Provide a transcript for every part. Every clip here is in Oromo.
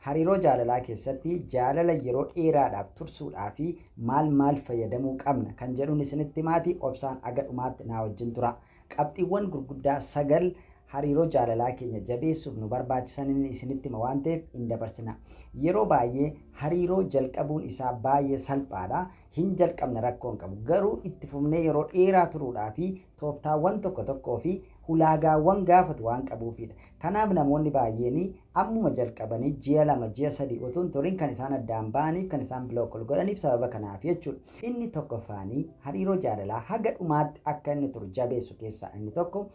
Hariiroo jaalalaa keessatti jaalala yeroo dheeraadhaaf tursuudhaa fi maal maal fayyadamuu qabna kan jedhuun isinitti himaati, obsaan aga dhumaatti naa wajjin tura. Qabxiiwwan gurguddaa 9 hariiroo jaalalaa keenya jabeessuuf nu barbaachisan inni isinitti hima waan ta'eef hin dabarsina. Yeroo baay'ee hariiroo jalqabuun isaa baay'ee salphaadha. Hin jalqabna, rakkoo hin qabu. Garuu itti fufnee yeroo dheeraa turuudhaa fi tooftaawwan tokko tokkoo fi ulaagaawwan gaafatu waan qabuufidha. Kanaaf namoonni baay'een ammuma jalqabanii ji'a 2, ji'a 3 utuu hin turin kan isaan addaan ba'aniif, kan isaan block ol godhaniif sababa kanaaf jechuudha. Inni tokkoffaanii hariiroo jaalalaa haga dhumaatti akka inni turu jabeessu keessaa inni tokko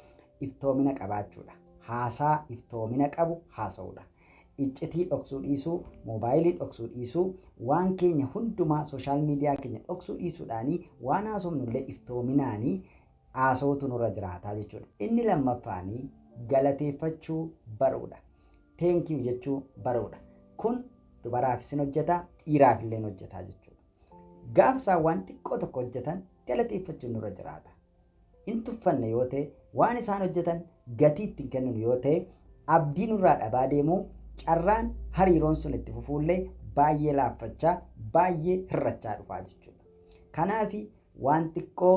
iftoomina qabaachuudha. Haasaa iftoomina qabu haasa'uudha. Iccitii dhoksuu dhiisuu, moobaayilii dhoksuu dhiisuu, waan keenya hundumaa sooshaal miidiyaa keenya dhoksuu dhiisuudhaanii waan haasofnullee iftoominaanii haasa'uutu nurra jiraataa jechuudha. Inni lammaffaanii galateeffachuu baruudha. Thank you jechuu baruudha. Kun dubaraafis hin hojjeta, dhiiraaf illee hin hojjeta jechuudha. Gaafa isaan waan xiqqoo tokko hojjetan galateeffachuun nurra jiraata. Hin tuffanne yoo ta'e, waan isaan hojjetan gatii ittiin kenninu yoo ta'e, abdii nurraa dhabaa deemuu, carraan hariiroon sun itti fufuullee baay'ee laaffachaa, baay'ee hir'achaa dhufaa jechuudha. Kanaaf waan xiqqoo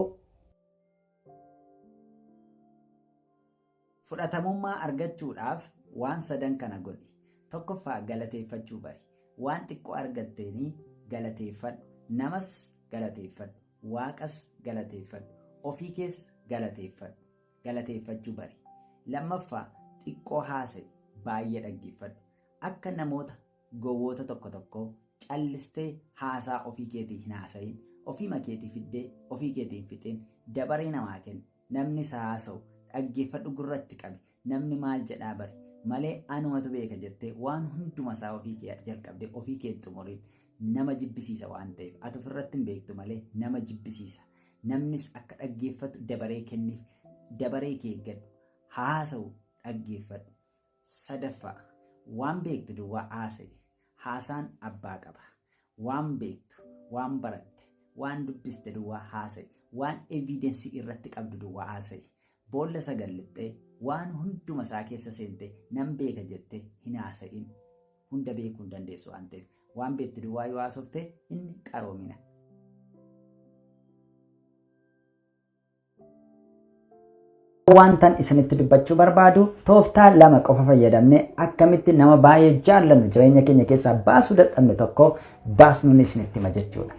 fudhatamummaa argachuudhaaf waan sadan kana godhi. Tokkoffaa, galateeffachuu bari. Waan xiqqoo argatteenii galateeffadhu. Namas galateeffadhu. Waaqas galateeffadhu. Ofii kees galateeffadhu. Galateeffachuu bari. Lammaffaa, xiqqoo haasa'i, baay'ee dhaggeeffadhu. Akka namoota gowwoota tokko tokkoo callistee haasaa ofii keetii hin haasa'in. Ofiima keetii fiddee ofii keetii hin fixin. Dabaree namaa kenni. Namni isa haasa'u dhaggeeffadhu, gurratti qabi. Namni maal jedhaa bari. Malee anumatu beeka jettee waan hunduma isaa ofii kee jalqabdee ofii kee hin xumuriin. Nama jibbisiisa waan ta'eef. Ati ofirratti hin beektu malee nama jibbisiisa. Namnis akka dhaggeeffatu dabaree kenniif. Dabaree kee eeggadhu. Haasa'u dhaggeeffadhu. Sadaffaa, waan beektu duwwaa haasa'i. Haasaan abbaa qaba. Waan beektu, waan baratte, waan dubbiste duwwaa haasa'i. Waan evidensii irratti qabdu duwwaa haasa'i. Boolla sagal lixxee waan hunduma isaa keessa seente nan beeka jettee hin haasa'in. Hunda beekuu hin dandeessu waan ta'eef. Waan beektu duwwaa yoo haasofte inni qaroomina. Wantan isinitti dubbachuu barbaadu, tooftaa lama qofa fayyadamne akkamitti nama baay'ee jaallannu jireenya keenya keessaa baasuu dadhabne tokko baasnuun isinitti hima jechuudha.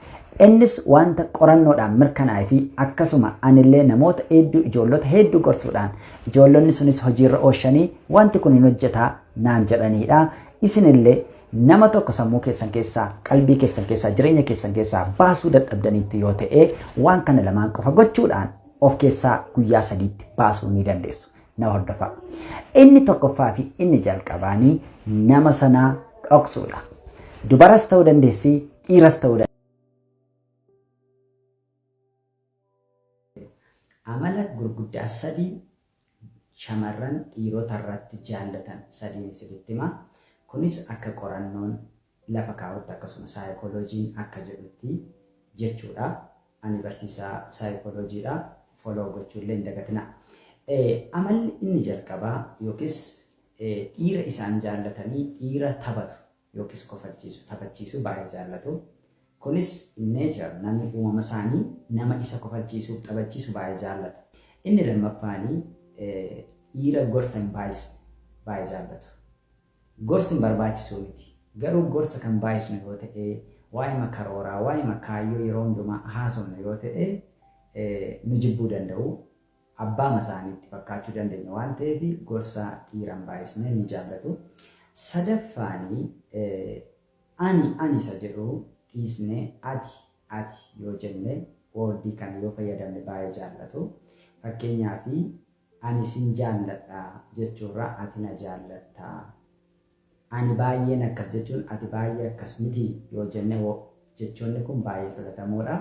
Innis wanta qorannoodhaan mirkanaa'ee fi akkasuma anillee namoota hedduu, ijoollota hedduu gorsuudhaan ijoollonni sunis hojiirra oolchanii wanti kun hin hojjetaa naan jedhaniidha. Isinillee nama tokko sammuu keessan keessaa, qalbii keessan keessaa, jireenya keessan keessaa baasuu dadhabdaniitti yoo ta'e, waan kana lamaan qofa gochuudhaan of keessaa guyyaa sadiitti baasuu ni dandeessu. Na hordofaa. Inni tokkoffaa fi inni jalqabaanii nama sanaa dhoksuudha. Dubaras ta'uu dandeessi, dhiiras ta'uu dandeessi. Amala gurguddaa sadii shamarran dhiirota irratti jaallatan sadiin isinitti hima. Kunis akka qorannoon lafa kaa'utti, akkasuma saayikolojiin akka jedhutti jechuudha. Ani barsiisaa saayikolojiidha. Follow gochuullee hin dagatinaa. Amalli inni jalqabaa yookiis dhiira isaan jaallatanii dhiira taphatu yookiis kofalchiisu, taphachiisu baay'ee jaallatu. Kunis nature, namni uumama isaanii nama isa kofalchiisuuf taphachiisu baay'ee jaallata. Inni lammaffaanii dhiira gorsa hin baay'isne baay'ee jaallatu. Gorsi hin barbaachisuu miti. Garuu gorsa kan baay'isnu yoo ta'e, waa'ima karooraa, waa'ima kaayyoo yeroo hundumaa haasofnu yoo ta'e, nu jibbuu danda'u. Abbaama isaaniitti fakkaachuu dandeenya waan ta'eef gorsa dhiira hin baay'isne ni jaallatu. Sadaffaanii ani ani isa jedhu dhiisnee ati ati yoo jenne, woordii kana yoo fayyadamne baay'ee jaallatu. Fakkeenyaaf, ani sin jaalladha jechuurra ati na jaallatta. Ani baay'een akkas jechuun ati baay'ee akkas miti yoo jenne, jechoonni kun baay'ee filatamoodha.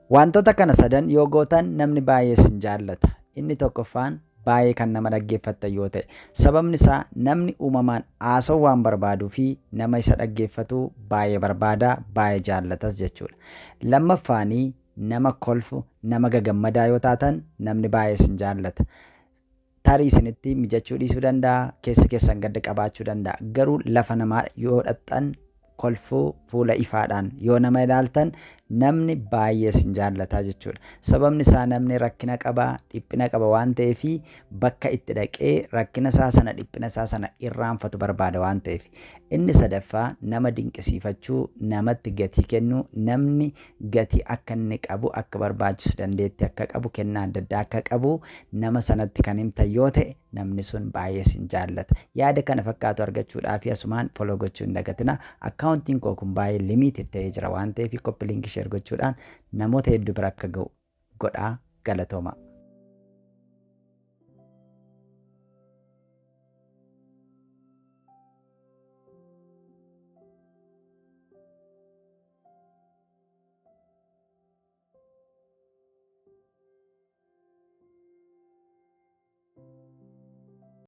Wantoota kana sadan yoo gootan namni baay'ee isin jaallata. Inni tokkoffaan baay'ee kan nama dhaggeeffattan yoo ta'e, sababni isaa namni uumamaan haasa'uu waan barbaaduu fi nama isa dhaggeeffatu baay'ee barbaada, baay'ee jaallatas jechuudha. Lammaffaanii nama kolfu, nama gagammadaa yoo taatan namni baay'ee isin jaallata. Tarii isinitti mijachuu dhiisuu danda'a, keessa keessan gadda qabaachuu danda'a. Garuu lafa namaa yoo dhaqxan kolfuu fuula ifaadhaan yoo nama ilaaltan namni baay'ee isin jaallata jechuudha. Sababni isaa namni rakkina qaba, dhiphina qaba waan ta'eef bakka itti dhaqee rakkina isaa sana, dhiphina isaa sana irraanfatu barbaada waan ta'eef. Inni sadaffaa nama dinqisiifachuu, namatti gatii kennuu, namni gatii akka inni qabu, akka barbaachisu, dandeettii akka qabu, kennaa adda addaa akka qabu nama sanatti kan himtan yoo ta'e namni sun baay'ee isin jaallata. Yaada kana fakkaatu argachuudhaaf asumaan follow gochuu hin dagatina. Akkaawuntiin koo kun baay'ee limited ta'ee jira waan ta'eef copy link share gochuudhaan namoota hedduu bira akka ga'u godhaa. Galatooma.